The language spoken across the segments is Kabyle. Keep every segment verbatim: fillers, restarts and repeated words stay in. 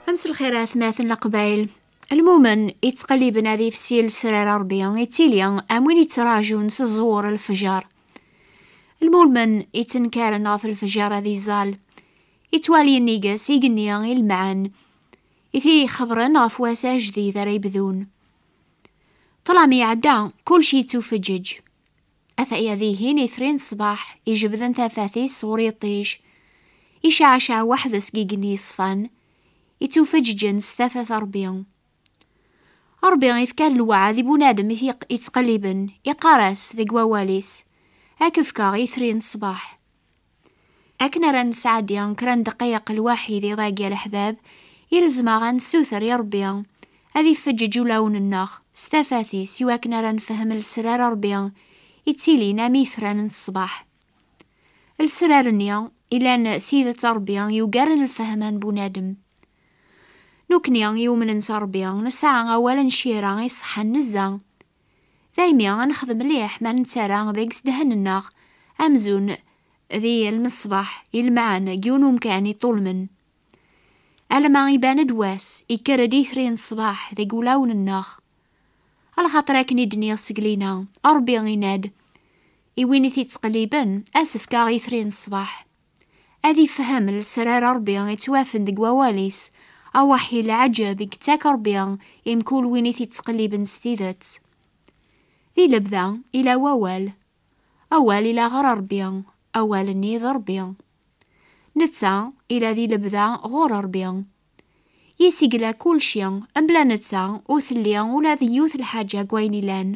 Am s lxir a atmaten Leqbayel. Lmumen yettqelliben ad ifsi lesrar Ṛebbi, yettili am win yettraǧun s ẓẓur lefjer. Lmumen yettenkaren ɣef lefjer ad iẓẓal, yettwali nnig-s igenni ilemɛen, i t-ixebbren ɣef wass ajdid ara yebdun. Ṭṭlam iɛedda, kullec yettufeǧǧeǧ. Ataya dihin itri n ṣṣbeḥ, ijebden tafat-is sɣur yiṭij, iceɛceɛ weḥd-s deg igenni yeṣfan, ittufeǧǧeǧen s tafat n Ṛebbi. Ṛebbi ifka lweɛd i bunadem i t-iq-, ittqelliben, iqqar-as deg wawal-is: "Ad k-fkeɣ itri n ṣṣbeḥ." Akken ara nesɛeddi kra n ddqayeq lwaḥid iḍ-agi a leḥbab, ilzem-aɣ ad nessuter i Ṛebbi ad ifeǧǧeǧ ulawen-nneɣ s tafat-is, iwakken ara nefhem lesrar n Ṛebbi ittilin am itran n ṣṣbeḥ. Lesrar-nni ilan tidet n Ṛebbi yugaren lfehma n bunadem. Nukni iwumnen s Ṛebbi, nesɛa awal n ccira iṣeḥḥan nezzeh. Daymi ad nexdem mliḥ ma nettarra deg-s ddehn-nneɣ, amzun di lmeṣbaḥ ilemɛen deg yiwen umkan iṭulmen. Alma iban-d wass, ikker-d itri n ṣṣbeḥ deg wulawen-nneɣ. Alaxaṭer akken i d-nniɣ seg lina, Ṛebbi inna-d i win i t-ittqelliben: "Ad s-fkeɣ itri n ṣṣbeḥ." Ad ifhem lesrar n Ṛebbi ittwafen deg wawal-is, awaḥi leɛǧeb i yettak Ṛebbi i mkul win i t-ittqelliben s tidet. Di lebda ila wawal, awal ila ɣer Ṛebbi, awal-nni d Ṛebbi. Netta ila di lebda ɣur Ṛebbi. Yis i yella kulci, mebla netta ur telli ula d yiwet lḥaǧa deg wayen ilan.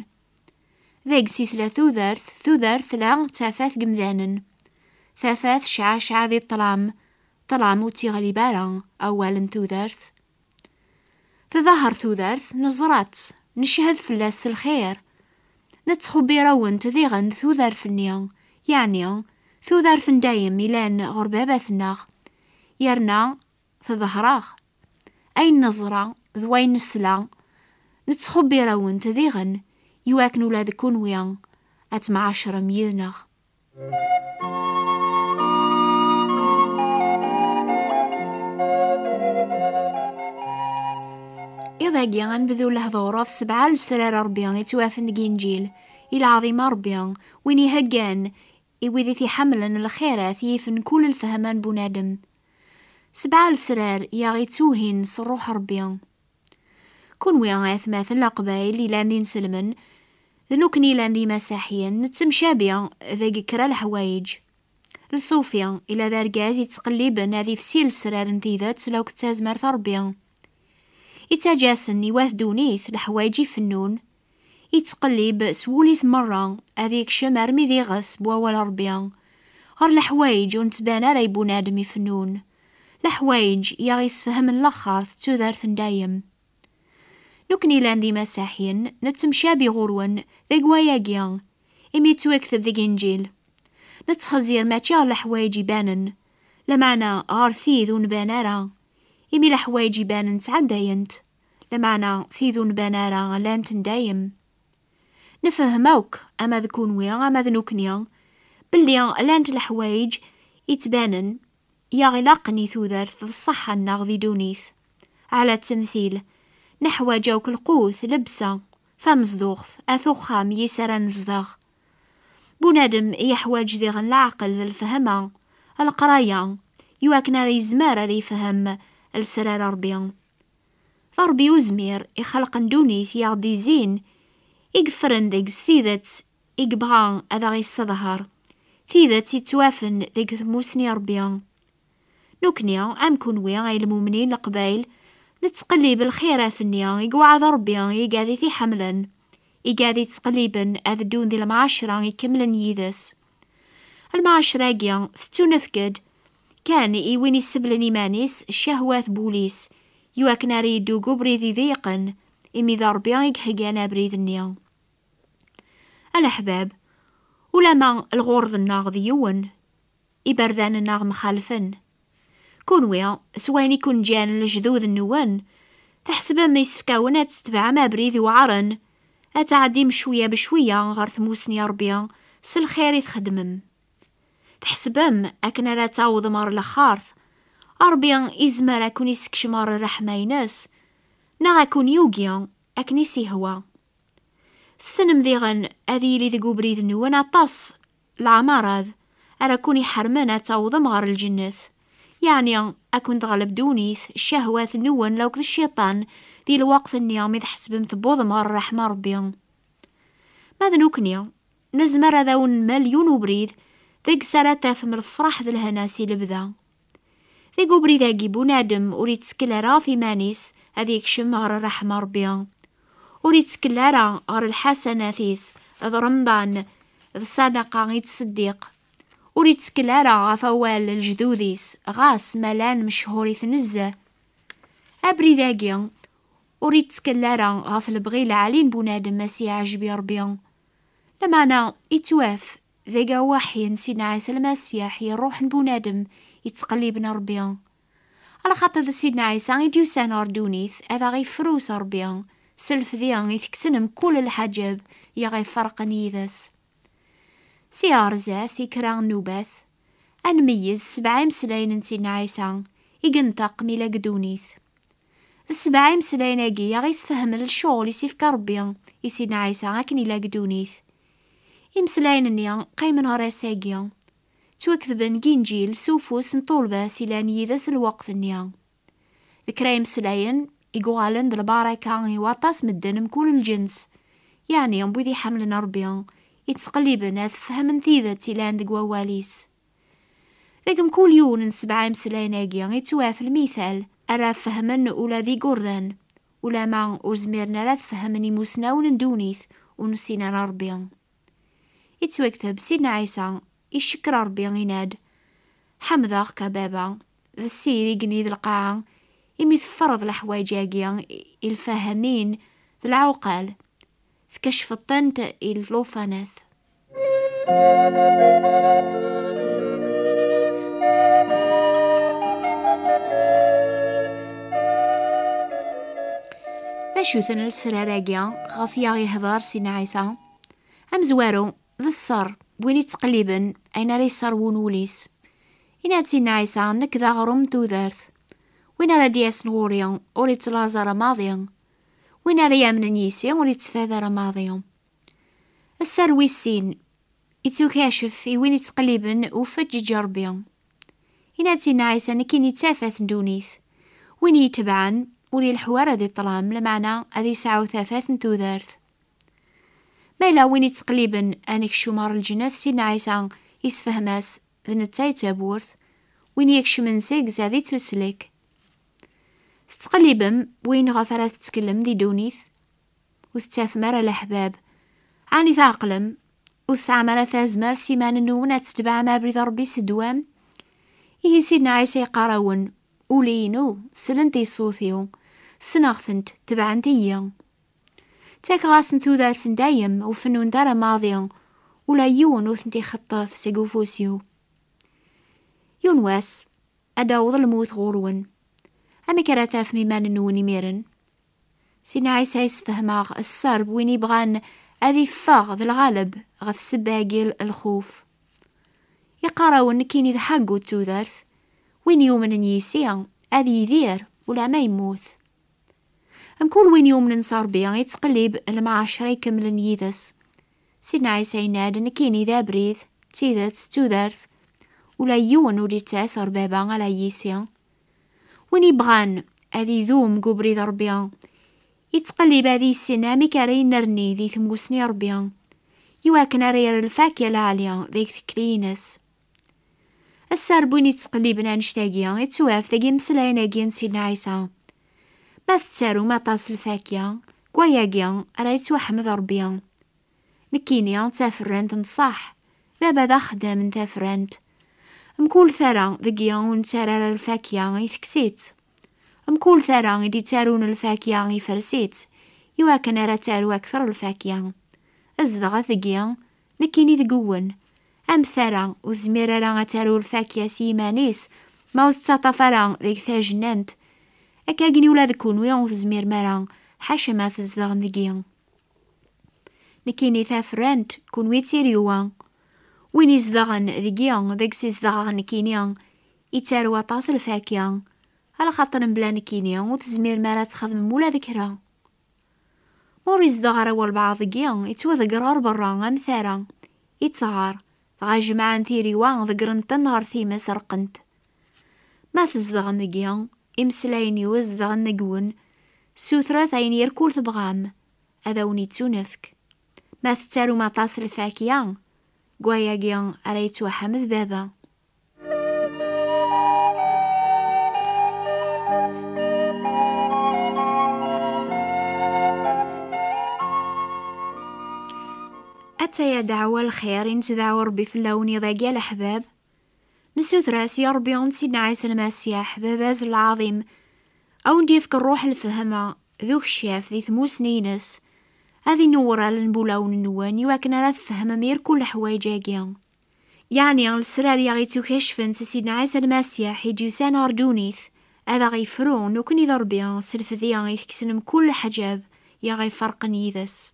Deg-s i tella tudert, tudert tella d tafat deg yimdanen. Tafat tecɛaceɛ di ṭṭlam, ṭṭlam ur tt-iɣlib ara awal n tudert. Tḍaher tudert, neẓra-tt, neched fell-as s lxir. Nettxubbir-awent diɣen tudert-nni, yeɛni tudert n dayem ilan ɣur baba-tneɣ, yerna tḍehr-aɣ. Ayen neẓra d wayen nesla, nettxubbir-awent diɣen, iwakken ula d kunwi ad temɛacrem yid-neɣ. Iḍ-agi ad nebdu lehdur ɣef sebɛa lesrar n Ṛebbi yettwafen deg Inǧil, i lɛaḍima n Ṛebbi, win iheggan i wid i t-iḥemmlen lxirat yifen kul lfehma n bunadem. Sebɛa lesrar i aɣ-ittuhin s Ṛṛuḥ n Ṛebbi. Kunwi a atmaten Leqbayel ilan d inselmen, d nukni ilan d imasiḥiyen, nettemcabi deg kra leḥwayeǧ. Lṣufi ila d argaz yettqelliben ad ifsi lesrar n tidet law d tazmert n Ṛebbi. Ittaǧǧa-asen i wat ddunit leḥwayeǧ ifennun, ittqellib s wul-is merra ad ikcem armi d iɣes n wawal n Ṛebbi, ɣer leḥwayeǧ ur nettban ara i bunadem ifennun, leḥwayeǧ i aɣ-isfehmen laxert d tudert n dayem. Nukni ilan d imasiḥiyen, nettemcabi ɣur-wen deg wayagi, imi yettwakteb deg Inǧil. Nettxezzir mačči ɣer leḥwayeǧ ibanen, lameɛna ɣer tid ur nban ara, imi leḥwayeǧ ibanen ttɛeddayent, lameɛna tid ur nban ara llant n dayem. Nefhem akk, ama d kunwi, ama d nukni, belli llant leḥwayeǧ yettbanen i aɣ-ilaqen i tudert d ṣṣeḥḥa-nneɣ di ddunit. Ɛla ttemtil, neḥwaǧ akk lqut, llebsa, tamezduɣt, at uxxam yis ara nezdeɣ. Bunadem yeḥwaǧ diɣen leɛqel d lfehma, leqraya, iwakken ara yezmer ara yefhem lesrar n Ṛebbi. D Ṛebbi uzmir ixelqen ddunit i aɣ-d-izzin, i yeffren deg-s tidet, i yebɣa ad aɣ-yesseḍher, tidet yettwafen deg tmusni n Ṛebbi. Nukni, am kunwi, ay lmumnin Leqbayel, nettqellib lxirat-nni i yewɛed Ṛebbi i igad i t-iḥemmlen, igad yettqelliben ad ddun di lemɛacra ikemlen yid-s. Lemɛacra-agi tettunefk-d kan i win iseblen iman-is ccahwat n wul-is, iwakken ara yeddu deg ubrid iḍeyqen, imi d Ṛebbi i iheggan abrid-nni. A leḥbab, ulama lɣurḍ-nneɣ d yiwen, iberdan-nneɣ mxalfen. Kunwi, s wayen i ken-ǧǧan lejdud-nwen, tḥesbem isefk-awen ad tetbeɛem abrid iweɛren, ad tɛeddim cwiya becwiya ɣer tmusni n Ṛebbi s lxir i txeddmem. Tḥesbem akken ara tawḍem ɣer lexxart, Ṛebbi izmer ad ken-isekcem ɣer ṛṛeḥma-ines, neɣ ad ken-yugi akken i s-ihwa. Tessnem diɣen ad yili deg ubrid-nwen aṭas n leɛmarad ara ken-iḥermen ad tawḍem ɣer lǧennet, yeɛni ad ken-teɣleb ddunit, ccahwat-nwen akked cciṭan di lweqt-nni mi tḥesbem tewwḍem ɣer ṛṛeḥma n Ṛebbi. Ma d nekkni, nezmer ad awen-nmal yiwen ubrid deg-s ara tafem lefṛaḥ d lehna si lebda. Deg ubrid-agi, bunadem ur ittkel ara ɣef iman-is ad yekcem ɣer ṛṛeḥma n Ṛebbi. Ur ittkel ara ɣer lḥasanat-is d Remḍan d ṣṣadaqa i yettṣeddiq. Ur ittkel ara ɣef awal n lejdud-is, ɣas ma llan mechurit nezzeh. Abrid-agi ur ittkel ara ɣef lebɣi lɛali n bunadem a s-yeɛjeb i Ṛebbi. Lameɛna, ittwaf deg awaḥi n Sidna Ɛisa Lmasiḥ i ṛṛuḥ n bunadem yettqelliben Ṛebbi. Alaxaṭer d Sidna Ɛisa i d-yusan ɣer ddunit ad aɣ-ifru s Ṛebbi, s lefdi itekksen mkul lḥaǧab i aɣ-iferqen yid-s. Si ɣer zdat, i kra n nnubat, ad nmeyyez sebɛa imeslayen n Sidna Ɛisa i yenṭeq mi yella deg ddunit. D sebɛa imeslayen-agi i aɣ-isfehmen lecɣel i s-ifka Ṛebbi i Sidna Ɛisa akken yella deg ddunit. Imeslayen-nni qqimen ɣer ass-agi. Ttwaketben deg Inǧil s ufus n ṭṭulba-s yellan yid-s lweqt-nni. D kra imeslayen i yuɣalen d lbaraka i waṭas medden mkul lǧens, yeɛni n wid iḥemmlen Ṛebbi, yettqelliben ad fehmen tidet yellan deg wawal-is. Deg mkul yiwen n sebɛa imeslayen-agi yettwaf lmital ara fehmen ula d igerdan, ulama ur zmiren ara ad fehmen imusnawen n ddunit ur nessin ara Ṛebbi. Yettwakteb Sidna Ɛisa icekkeṛ Ṛebbi, yenna-d: "Ḥemdeɣ-k a Baba, d Ssid igenni d lqaɛa, imi teffreḍ leḥwayeǧ-agi i lfahamin d lɛuqal, tkecfeḍ-tent i llufan-at." D acu-ten lesrar-agi ɣef i aɣ-ihder Sidna Ɛisa? Amezwaru, d sser n win yettqelliben ayen ara yesserwun wul-is. Yenna-d Sidna Ɛisa: "Nekk d aɣrum n tudert. Win ara d-yasen ɣur-i ur yettlaẓ ara maḍi. Win ara yamnen yis-i ur yettfad ara maḍi." Sser wis sin, ittukacef i win yettqelliben ufeǧǧeǧ Ṛebbi. Yenna-d Sidna Ɛisa: "Nekkini d tafat n ddunit. Win yetebɛen ur ileḥḥu ara di ṭṭlam, lameɛna ad yesɛu tafat n tudert." Ma yella win yettqelliben ad nekcem ɣer lǧennet, Sidna Ɛisa isefhem-as d netta i d tawwurt, win ikecmen seg-s ad ittuslek. Tettqellibem win ɣef ara tetteklem di ddunit? Ur tettafem ara leḥbab. Ɛni tɛeqlem? Ur tesɛam ara tazmert s iman-nwen ad tetbeɛem abrid n Ṛebbi s ddwam? Ihi Sidna Ɛisa yeqqar-awen: "Ul-inu slant i ṣṣut-iw, ssneɣ-tent, tebɛent-iyi. Ttakeɣ-asen tudert n dayem, ur fennunt ara maḍi, ula yiwen ur tent-ixeṭṭef seg ufus-iw." Yiwen wass, ad d-aweḍ lmut ɣur-wen. Amek ara tafem iman-nwen imiren? Sidna Ɛisa yessefhem-aɣ sser n win yebɣan ad iffeɣ d lɣaleb ɣef ssebba-agi, lxuf. Yeqqar-awen: "Nekkini d ḥeggu n tudert, win yumnen yis-i ad yidir ulamma yemmut." Mkul win yumnen s Ṛebbi yettqellib lemɛacra ikemlen yid-s. Sidna Ɛisa yenna-d: "Nekkini d abrid, d tidet, d tudert. Ula yiwen ur d-yettas ɣer Baba ala yis-i." Win yebɣan ad idum deg ubrid n Ṛebbi, yettqellib ad yissin amek ara yennerni di tmusni n Ṛebbi, iwakken ara yerr lfakya lɛali deg tekli-ines. Sser n win yettqelliben annect-agi yettwaf deg imeslayen-agi n Sidna Ɛisa: "Ma tettarum aṭas lfakya, deg wayagi ara yettwaḥmed Ṛebbi. Nekkini d taferrant n ṣṣeḥ, Baba d axeddam n taferrant. Mkul tara deg-i ur nettarra ara lfakya, itekk-itt. Mkul tara i d-ittarun lfakya, ifres-itt, iwakken ara taru akter lfakya. Zedɣet deg-i, nekkini deg-wen. Am tara ur tezmir ara ad taru lfakya s yiman-is, ma ur tettaṭṭaf ara deg tajennant, akkagni ula d kunwi ur tezmirem ara, ḥaca ma tzedɣem deg-i. Nekkini d taferrant, kunwi d tiryuwa. Win izedɣen deg-i, deg-s i zedɣeɣ nekkini, Ittarew aṭas lfakya, ala xaṭer mebla nekkini ur tezmirem ara ad txedmem ula d kra. Ma ur izdeɣ ara walbeɛḍ-agi, ittwaḍegger ɣer berra am tara, ittɣar, dɣa jemɛen tiriwa, ḍeggren-ten ɣer times, rqent. Ma tzedɣem dagi, imeslayen-iw zedɣen deg-wen, sutret ayen irkul tebɣam, ad awen-ittunefk. Ma tettarum aṭas lfakya, deg wayagi ara yettwaḥmed baba. Ataya ddeɛwa lxir i nettdeɛwa Rebbi fell-awen iḍ-agi a leḥbab. Nessuter-as i Rebbi n Sidna Ɛisa Lmasiḥ, Baba-z lɛaḍim, a wen-d-yefk ṛṛuḥ lfehma d ukcaf di tmusni-ines, ad inewwer allen n wulawen-nwen i wakken ara tfehmem irkul leḥwayeǧ-agi. Yeɛni lesrar i aɣ-ittukacfen si Sidna Ɛisa Lmasiḥ i d-yusan ɣer ddunit, ad aɣ-ifru nekkni d Ṛebbi s lefdi i itekksen mkul leḥǧab i aɣ-iferqen yid-s.